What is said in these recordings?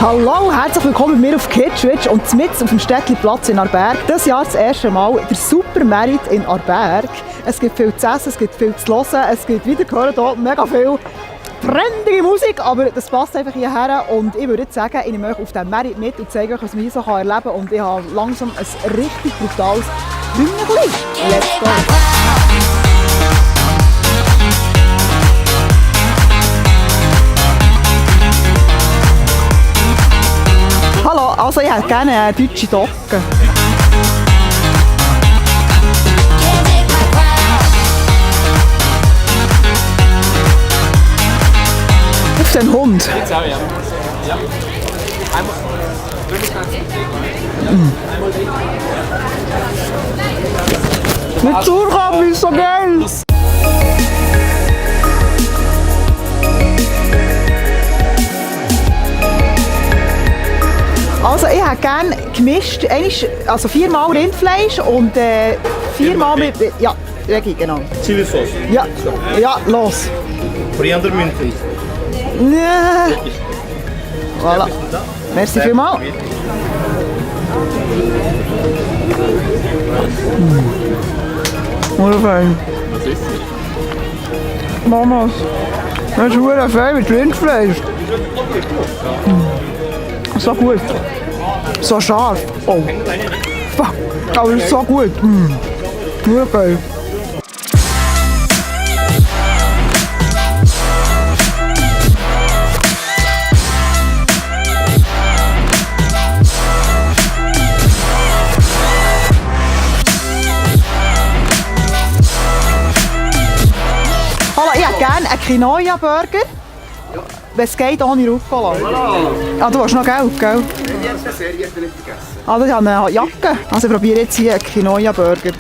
Hallo, herzlich willkommen bei mir auf Kitschwitsch und mitten auf dem Städtli-Platz in Aarberg. Dieses Jahr das erste Mal der Super Merit in Aarberg. Es gibt viel zu essen, es gibt viel zu hören, es gibt wieder gehört hier mega viel trendige Musik, aber das passt einfach hierher und ich würde jetzt sagen, ich nehme euch auf den Merit mit und zeige euch, was man hier so erleben kann und ich habe langsam ein richtig brutales Hymnchen. Let's go! Hallo, also ich hätte gerne eine deutsche Docke. Auf den Hund. Jetzt auch, ja. Ja. Einmal. Mit Zurkaben ist so geil. Also ich hätte gerne gemischt, also 4-mal Rindfleisch und 4-mal mit, ja, Regi, genau. Chili Sauce. Ja, ja, los. Koriandermünzen. Ja. Voilà. Merci vielmals. Wunderschön. Was ist es? Mamas, das ist verdammt fein mit Rindfleisch. So gut. So scharf. Oh. Fuck. Aber so gut. Nur geil. Hallo, ich hätte gerne einen Quinoa-Burger. Wenn es geht, ohne Rucola. Ah, du hast noch Geld, gell? Ah, ich habe eine Jacke. Also ich probiere jetzt hier einen Quinoa-Burger.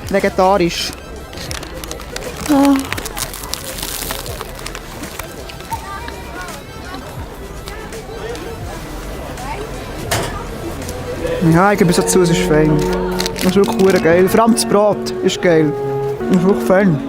Vegetarisch. Ah. Ja, ich gebe es dazu, es ist fein. Das ist wirklich geil. Vor allem das Brot ist geil. Das ist wirklich fein.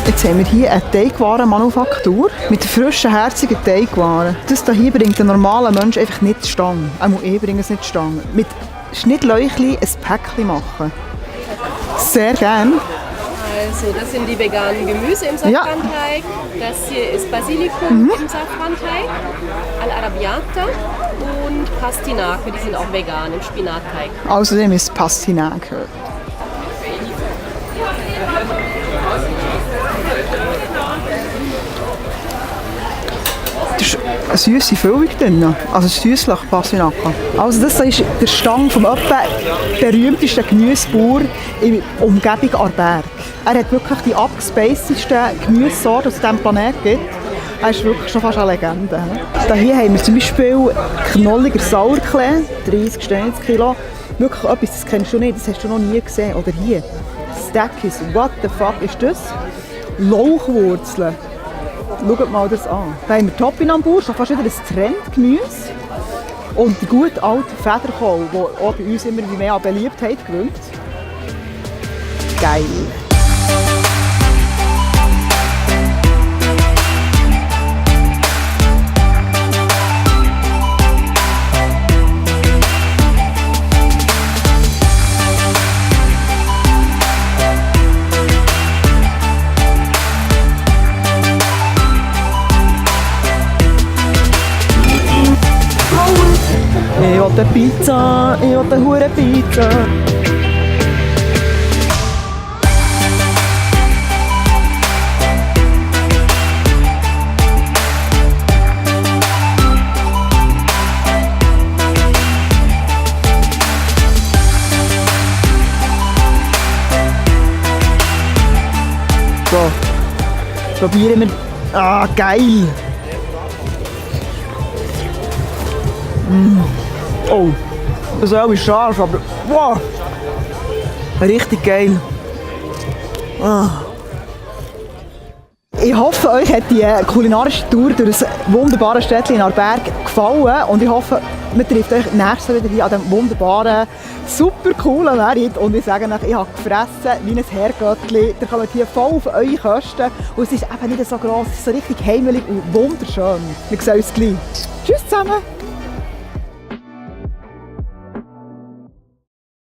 Jetzt haben wir hier eine Teigwarenmanufaktur mit frischen, herzigen Teigwaren. Das hier bringt ein normaler Mensch einfach nicht zustande. Auch ich bringe es nicht zustande. Mit Schnittläuchchen ein Päckchen machen. Sehr gern. Also das sind die veganen Gemüse im Safranteig. Das hier ist Basilikum im Safranteig, Al-Arabiata und Pastinake, die sind auch vegan im Spinatteig. Außerdem ist Pastinake. Da ist eine süße Füllung drin, also süßlich Pastinake. Also das ist der Stand vom etwa berühmtesten Gemüsebauer in der Umgebung Aarberg. Er hat wirklich die abgespacedsten Gemüsesorten, die es auf diesem Planeten gibt. Er ist wirklich schon fast eine Legende. Hier haben wir zum Beispiel knolliger Sauerklee, 30 Steine Kilo. Wirklich etwas, das kennst du nicht, das hast du noch nie gesehen. Oder hier, Stackies, what the fuck ist das? Lauchwurzeln. Schaut mal das an. Da haben wir Topinambur, schon fast wieder ein Trendgemüse. Und der gute alte Federkohl, der auch bei uns immer mehr an Beliebtheit gewinnt. Geil. Ich will eine Pizza, ich will eine hure Pizza. So, probieren wir. Ah, geil! Oh, das Öl ist scharf, aber wow! Richtig geil. Ah. Ich hoffe, euch hat die kulinarische Tour durch das wunderbare Städtchen in Aarberg gefallen und ich hoffe, man trifft euch nächstes Mal wieder hier an diesem wunderbaren, super coolen Merit und ich sage euch, ich habe gefressen wie ein Herrgöttli. Ihr kommt hier voll auf eure Kosten und es ist eben nicht so gross, es ist so richtig heimelig und wunderschön. Wir sehen uns gleich. Tschüss zusammen!